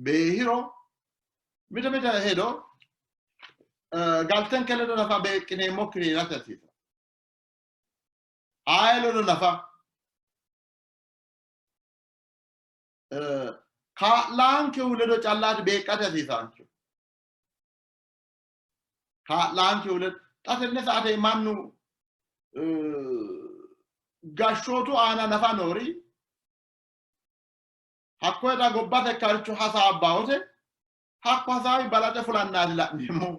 beehiro mite mite hedo galtenke ledo nafa beeqqineemmokkiri hee'rate hasiisanno. Aye ledo nafa kaa'laankehu ledo callaati beeqqate hasiisaancho. Kaa'laankehu ledo xa tenne saate mannu gashshootu aana nafa noori hakkoye xa gobbate ikkaricho hasaabbawote hakku hasaawi balaxe fulannaati la'neemmo.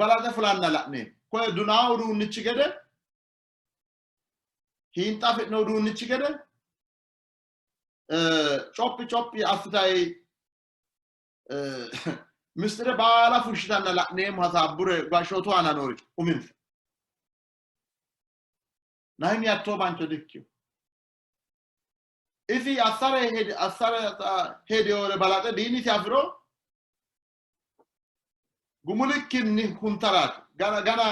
Balaxe fulanna la'neemmo. Koye dunaa uduunnichi gede hiinxa afi'no uduunnichi gede cophi cophi assitayi mistire baala fushshitanna la'neemmo hasaabbure gashshootu aana noori uminsa. Nahimi hattoo mancho dikkino. Isi assare assare hedewore balaxe diinisi afiro gumulikkinni huntaraati. Gana gana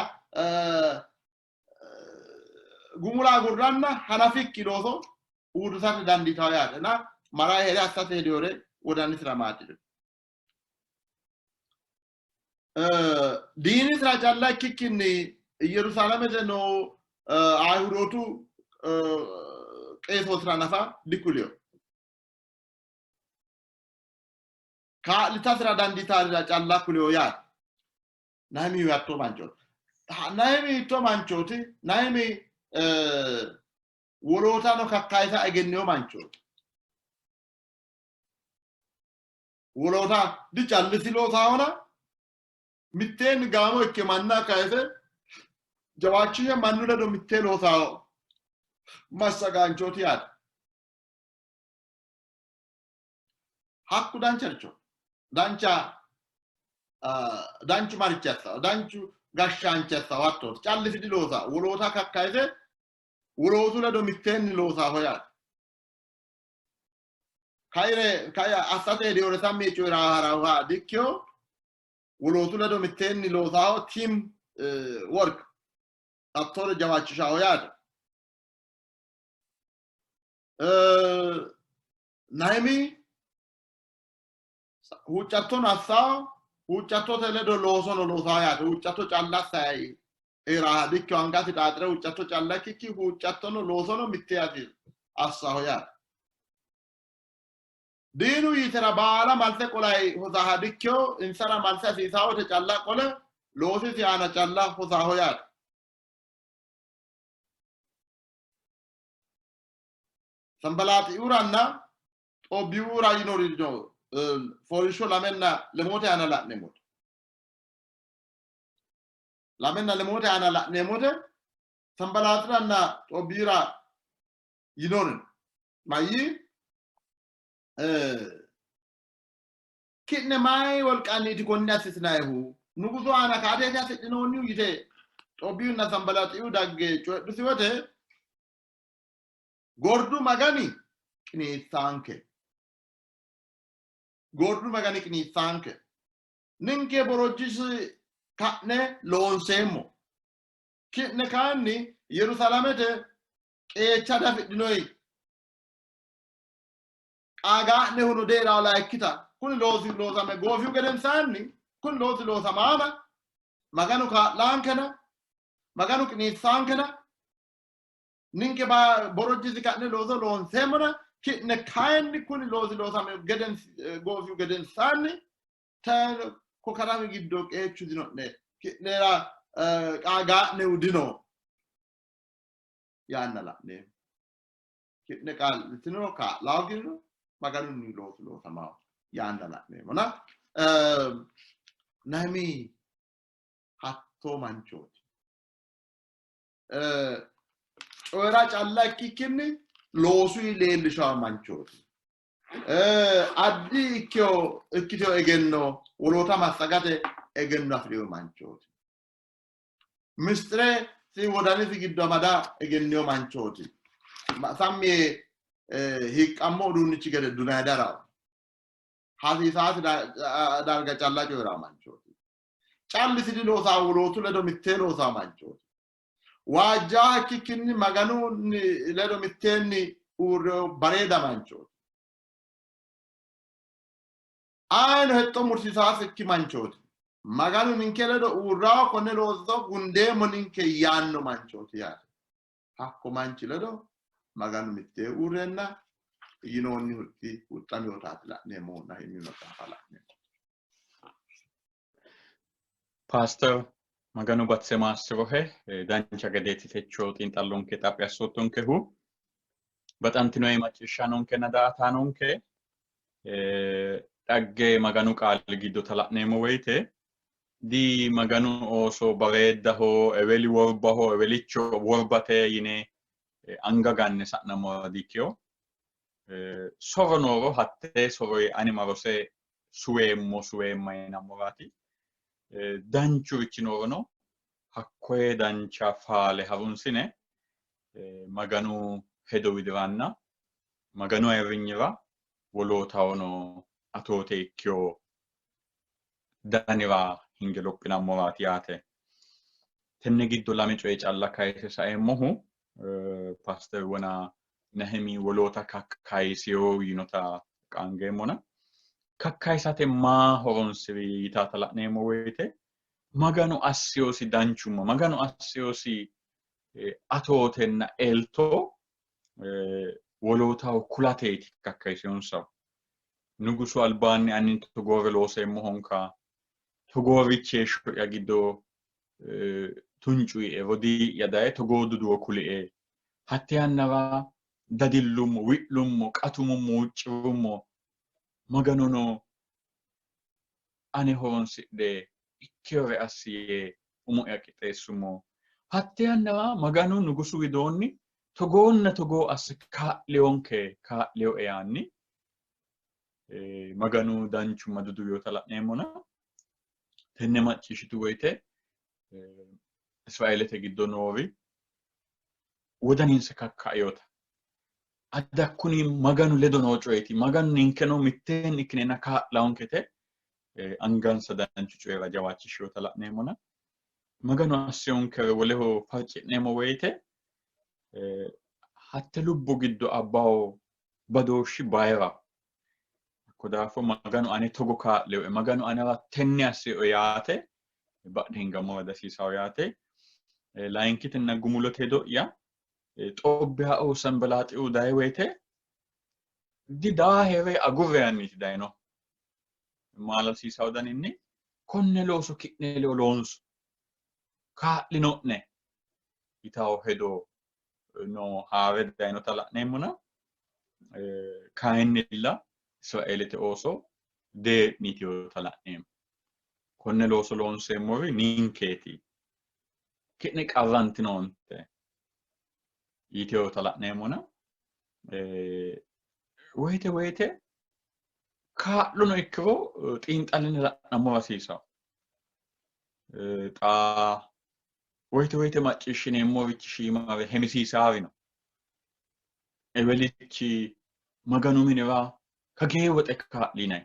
gumula agurranna hanafikki looso uurrisate dandiitanno yaate. Na mara hee're assate hedewore wodanisira maaxirino. Diinisira calla ikkikkinni Yerusaalamete noo Ayihudootu qeesootira nafa dikulino. Kaa'litasira dandiitarira calla kulino yaate. Nahimi hattoo manchooti. Nahimi hiittoo manchooti? Nahimi wolootano kakkayisa egennino manchooti. Woloota dicallisi loosaahona mitteenni gaamo ikke manna kayise jawaachishe mannu ledo mittee loosaho massagaanchooti yaate. Hakku dancharicho dancha danchu marichi assaho danchu gashshaanchi assaho hattooti callisi diloosa woloota kakkayise wolootu ledo mitteenni loosaho yaate. Kaire kai assate hedewore sammi coyi'ra haraha dikkino wolootu ledo mitteenni loosaho team work hattoore jawaachishaho yaate. Nahimi huuccattono assaho huuccattote ledo loosono loosaho yaate. Huuccatto calla assayi heeraha dikkino angasi xaaxire huuccatto calla ikkikki huuccattono loosono mittee assaho yaate. Diinu yitera baala malte qolay hosaha dikkino insara malte hasiisawote calla qole loosisi aana calla hosaho yaate. Sanbalaaxiuranna Xobbiyuura yinori no fooliishsho lamenna lemote aana la'neemmote. Lamenna lemote aana la'neemmote Sanbalaaxiranna Xobbiyura yinori mayyi ki'ne mayi wolqanniiti konne assitinayihu nugusu aana kaateeti hasidhinoonnihu yite Xobbiyunna Sanbalaaxiyu dagge coyidhusi wote Gordu Magani qiniissaanke. Gordu Magani qiniissaanke. Ninke borojjisi ka'ne loonseemmo. Ki'ne kayinni Yerusaalamete qeecha dafidhinoyi. Qaagaa'nehuno dee'rawo layikkita kuni loosi loosame goofihu gedensaanni kuni loosi loosamaana Maganu kaa'laankena, Maganu qiniissaankena, ninke borojjisi ka'ne looso loonseemmona, ki'ne kayinni kuni loosi loosame goofihu gedensaanni ko katami giddo qeechu dino'ne, ki'nera qaagaa'nehu dino yaanna la'neemmo. Ki'ne kaa'litiniro kaa'la hooginiro Maganunni loosu loosamawo yaanna la'neemmona. Nahimi hattoo manchooti. Coyi'ra calla ikkikkinni loosuyi leellishawo manchooti. Addi ikkitewo egenno woloota massagate egenno afi'rino manchooti. Mistire si wodanisi giddo amada egennino manchooti. Sammi yee hiiqqammo uduunnichi gede dunayi darawo. Hasiisaasi darga calla coyi'raa manchooti. Callisi diloosaa wolootu ledo mittee loosaa manchooti. Waajjaa ikkikkinni Maganu ledo mitteenni uurrino bareeda manchooti. Ayino hexxo mursiisaasikki manchooti. Maganu ninke ledo uurrawo konne looso gundeemmo ninke yaanno manchooti yaate. Hakko manchi ledo Maganu mittee uurreenna yinoonni huxxi huxxaminotaati la'neemmohu Nahimiyu maxaafa la'neemmo. Paaster Maganu batise maassirohe dancha gedeeti techo xiinxallonke xaphi assoottonkehu. Baxantinoe macciishshaanonkenna daa''ataanonke dhagge Maganu qaali giddota la'neemmo woyite di Maganu ooso bareeddaho, eweli worbaho, ewelicho worbate yine anga ganne sa'nammora dikkino. Soro nooro hattee soro ani marose suweemmo suweemma yinammoraati. Danchurichi noorono hakkoye dancha faale harunsine Maganu hedo widiranna Maganu ayirrinyira wolootahono atoote ikkino danira hinge lophinammoraati yaate. Tenne giddo lame coye calla kayise saeemmohu Paaster Wona Nahimi woloota kakkayisino yiinota qaangeemmona kakkayisate maa horonsi'ri yitaata la'neemmo woyite Maganu assinosi danchumma, Maganu assinosi atootenna elto wolootaho kulateeti kakkayisinonsahu. Nugusu albaanni ani togoore looseemmohonka, togoorichi heeshsho'ya giddo tuncu yiie, rodii'ya daye togoo duduwo kulie. Hatte yannara dadillummo, wi'lummo, qatumummo, huucci'rummo, Maganono ane horonsidhe ikkinore assi yee umo'ya qixxeessummo. Hatte yannara Maganu nugusu widoonni togoonna togoo asse kaa'liyonke, kaa'liyoe yaanni Maganu danchumma duduwinota la'neemmona tenne macciishshitu woyite Israeelete giddo noori wodaninsa kakkainota adda kuni Maganu ledo noo coyeeti, Maganu ninkeno mitteenni ikkineenna kaa'laonkete angansa danchu coyira jawaachishinota la'neemmona Maganu assinonkere woleho farci'neemmo woyite hatte lubbo giddo abbawo badooshshi bayiraho. Hakko daafo Maganu ane togo kaa'linoe, Maganu anera tenne assinoe yaate badhe hingammora dihasiisawo yaate. Layinkitinna gumulote hedo'ya Xobbiyao Sanbalaaxiu dayi woyite didaa hee're agurre yaanniiti dayinohu. Maalalsiisawo daninni konne looso ki'ne ledo loonso, kaa'lino'ne yitawo hedo no haa're dayinota la'neemmona kayinnilla Israeelete ooso dee'ni yitinota la'neemmo. Konne looso loonseemmori ninkeeti, ki'ne qarrantinoonte yitinota la'neemmona woyite woyite kaa'lono ikkiro xiinxalline la'nammora hasiisanno. Xa woyite woyite macciishshineemmorichi shiimare hemisiisaari no. Ewelichi Maganu minira kagee woxe kaa'linay.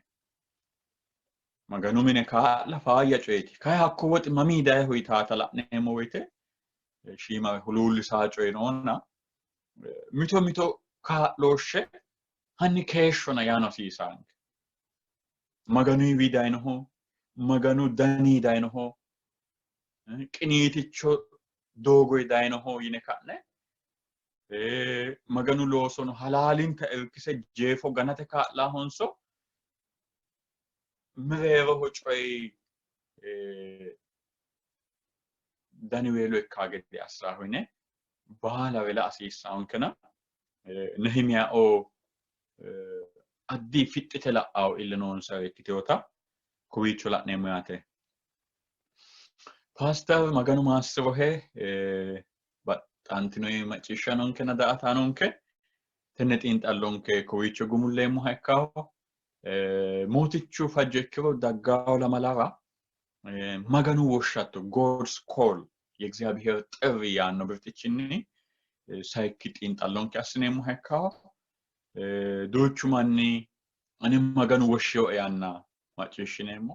Maganu mine kaa'la faayya coyeeti. Kayi hakko woxi mamii dayiho yitaata la'neemmo woyite shiimare huluullisaa coyi noonna mito mito kaa'looshshe Hanni keeshshona yaano hasiisaanke. Maganuyiwi dayinoho, Maganu dani dayinoho, qiniiticho doogoyi dayinoho yine ka'ne Maganu loosono halaalinta irkise jeefo ganate kaa'laahonso mereeroho coyi daniweelo ikkaa gede assaaho yine baala wela hasiissaankena Nehimiyaoo addi fixxite la'ao ille noonsare ikkiteota kowiicho la'neemmo yaate. Paaster Maganu maassirohe baxxantinoyi macciishshanonkenna daa''ataanonke tenne xiinxallonke kowiicho gumulleemmoha ikkaho. Mootichu fajjo ikkiro daggawo lamalara Maganu woshshatto God's call የእግዚአብሔር ጥሪ yaanno birxichinni sayikki xiinxallonke assineemmoha ikkaho. Duuchu manni ane Maganu woshshewoe yaanna macciishshineemmo.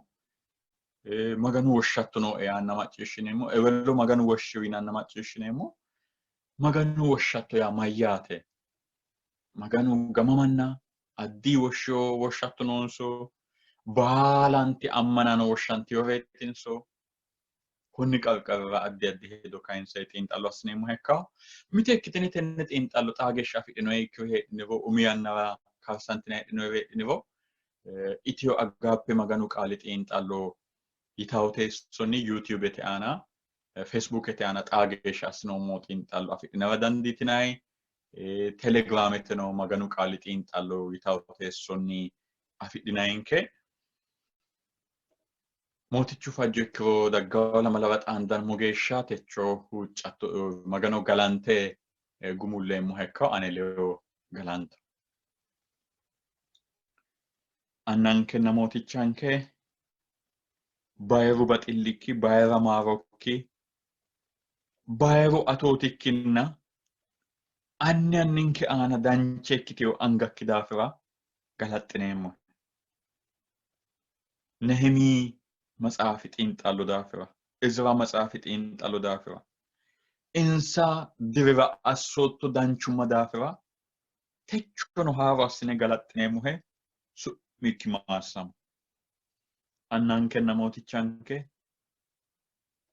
Maganu woshshatto nooe yaanna macciishshineemmo. Ewelo Maganu woshshewo yinanna macciishshineemmo. Maganu woshshatto yaa mayyaate? Maganu gama manna addi woshshewo woshshatto noonso? Baalanti ammanano woshshantiyoreetinso? Konni qarqarira addi addi hedo kayinse xiinxallo assineemmoha ikkaho. Mite ikkitine tenne xiinxallo xaa geeshsha afidhinoyi ikkiro heedhiniro, umi yannara karsantine heedhinoyire heedhiniro, Itiyo Agaappe Maganu Qaali xiinxallo yitawo teessonni YouTubete aana, Facebookete aana xaa geeshsha assinoommo xiinxallo afidhinara dandiitinayi. Telegiraameteno Maganu Qaali xiinxallo yitawo teessonni afidhinayinke. Mootichu fajjo ikkiro daggawo lamalara xaandanmo geeshsha techo huuccatto Magano galante gumulleemmoha ikkawo ane ledo galanto. Annankenna Mootichanke bayiru baxillikki, bayira maarokki, bayiru atootikkinna anni anninke aana dancha ikkiteyo angakki daafira galaxxineemmo. Nehemi maxaafi xiinxallo daafira, Izira maxaafi xiinxallo daafira, insa dirira assootto danchumma daafira techono haaro assine galaxxineemmohe, su'mikki maassamo. Annankenna Mootichanke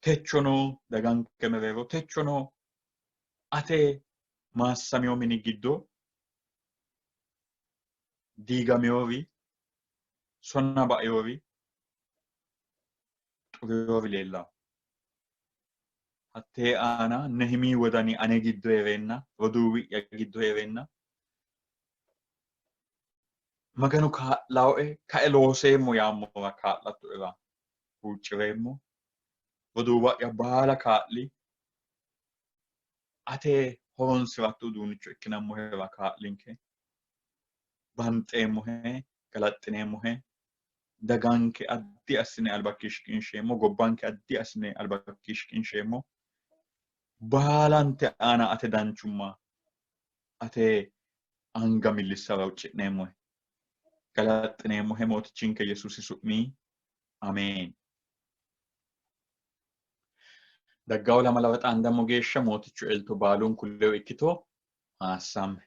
techono daganke mereero, techono ate maassamino mini giddo diigaminori, sonna bainori, xurinori leellanno. Hattee aana Nehimi wodani ane giddo hee'reenna, roduuwi'ya giddo hee'reenna, Maganu kaa'laoe kae looseemmo yaammora kaa'lattoera huucci'reemmo. Roduuwa'ya baala kaa'li. Ate horonsi'ratto uduunnicho ikkinammohera kaa'linke. Banxeemmohe, galaxxineemmohe. Daganke addi assine albakki shiqinsheemmo, gobbanke addi assine albakki shiqinsheemmo. Baalante aana ate danchumma, ate anga millissara huucci'neemmohe. Galaxxineemmohe Mootichinke Yesuusi su'mi. Ameen. Daggawo lamalara xaandammo geeshsha Mootichu elto baalunku ledo ikkito. Maassamme.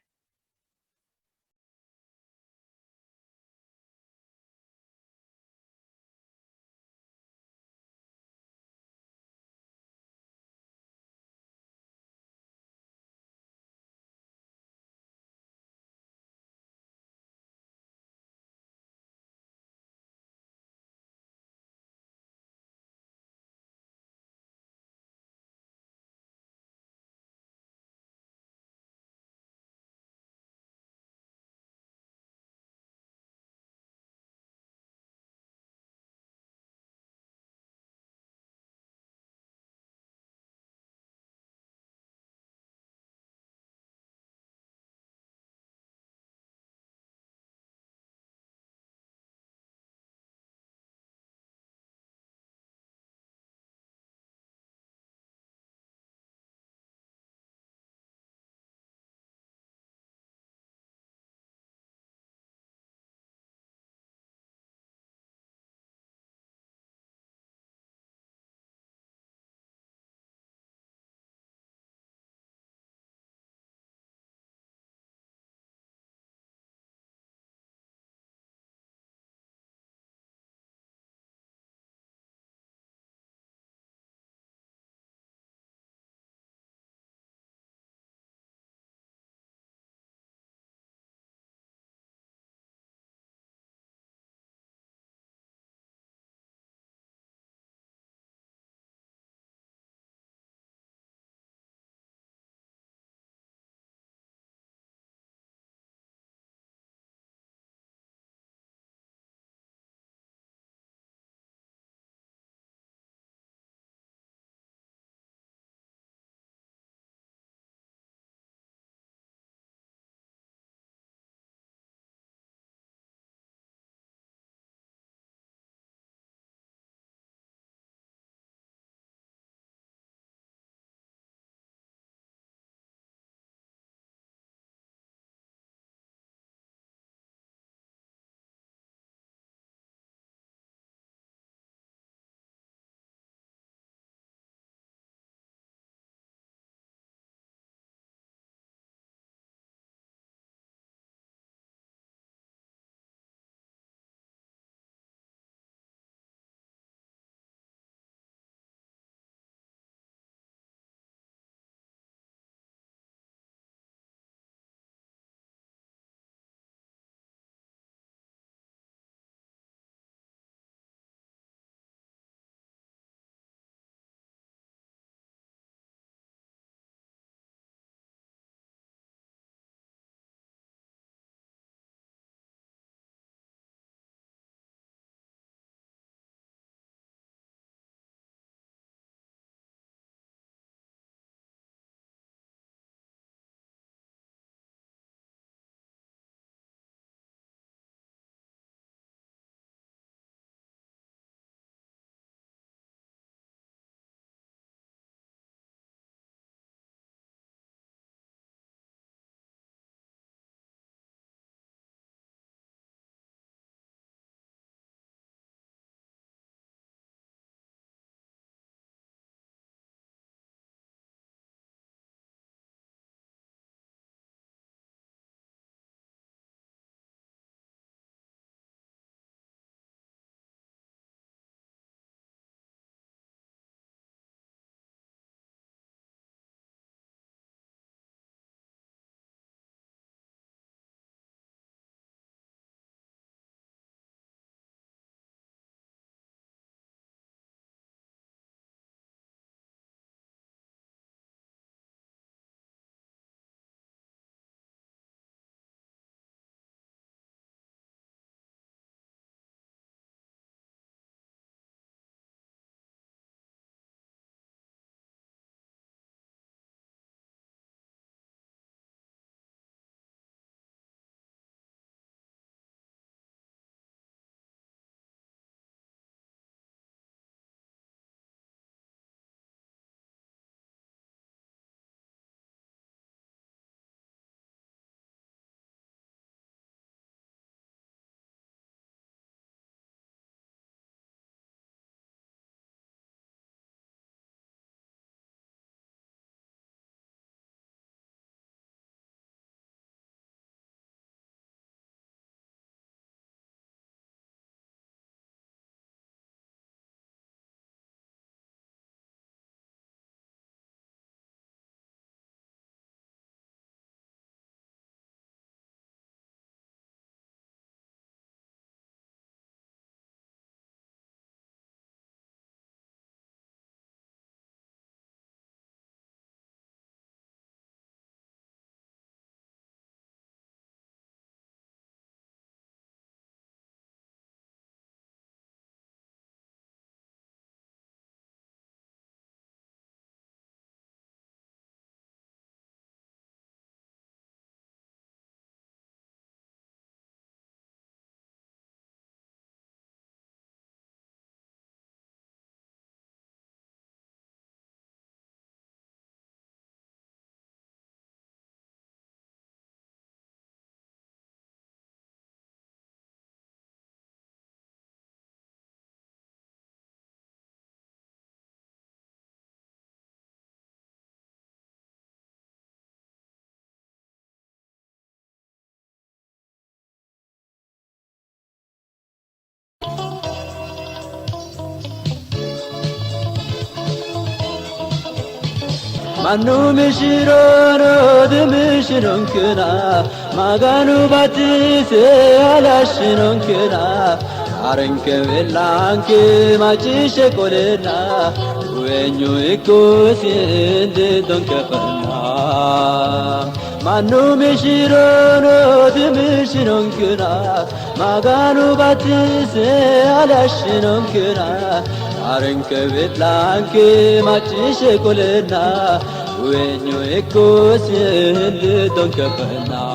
Mannu mishirono dimishironkena Maganu batise alashironkena Arenke belanke machishe kolena Guenyu ikusi ndidonke fana Mannu mishirono dimishironkena Maganu batise alashironkena Arenke belanke machishe kolena Guenyu ikusi ndidonke fana.